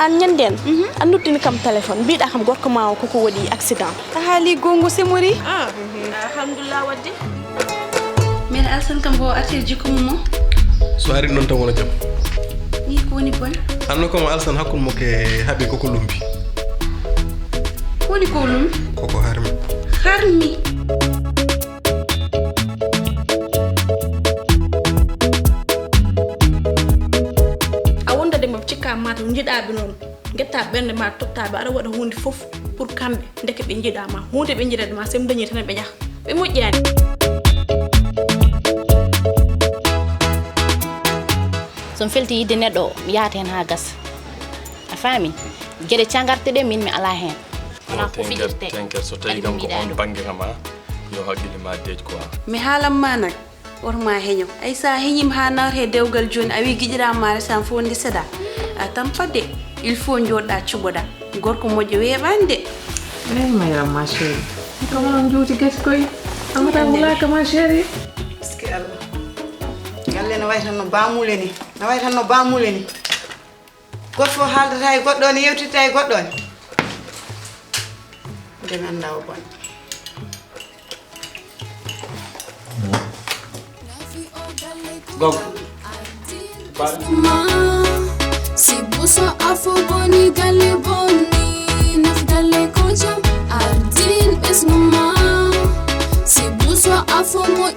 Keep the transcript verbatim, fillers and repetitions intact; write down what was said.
Aan ñande en, a noddini kam téléphone, mbiɗa kam gorko ma o koko waɗi accident. A haali goonga, Semori? Ah, alhamdulillah waɗde. Min Alsan kam ko artir jikku mum o. So ari noon tan wona jam. Ni ko woni bon? Anno ko mo Alsan hakkunde mo ke haɓi koko lumbi. Ko woni ko lumbi? Koko harmi. Harmi. A wondade mo cikka ma to njiɗaaɓe noon. Ngetta ɓernde ma totta ɓe aɗa waɗa huunde fof pour kamɓe. Ndeke ɓe njiɗa ma. Huunde ɓe njiɗade ma, so ɓe dañi tan ɓe ƴaha. Ɓe moƴƴaani. So mi felti yidde neɗɗo o, mi yahata heen haa gasa. A faami? Geɗe cagarte ɗe min mi alaa heen. Wonaa ko fijirte. Tenker, so tawi kam ko on bannge kam, a, yo haqqille ma deej quoi. Mi haalan ma nak. Worma heño. Ay sa heñim ha nawre he dewgal joni, a wi giƴiraama ma resam fof ndi seeɗa. A tampat de, il faut jooɗɗa cuɓoɗa. Gorko moƴƴo weeɓani de. Eyi Mayram ma chérie. Comment on juuti gasi koy? Amata wulaka ma chérie. Est-ce que Allah? Galle no wayi tan no bamule ni. No wayi tan no bamule ni. Goɗɗo fof haaldata e goɗɗo ne, yewtitta e goɗɗo ne. Nde mi annda o bon. Gogo. Ba- Si buso afo boni galle bonni, naf galle ko jam ardin ɓesngu ma. Si buso afo mo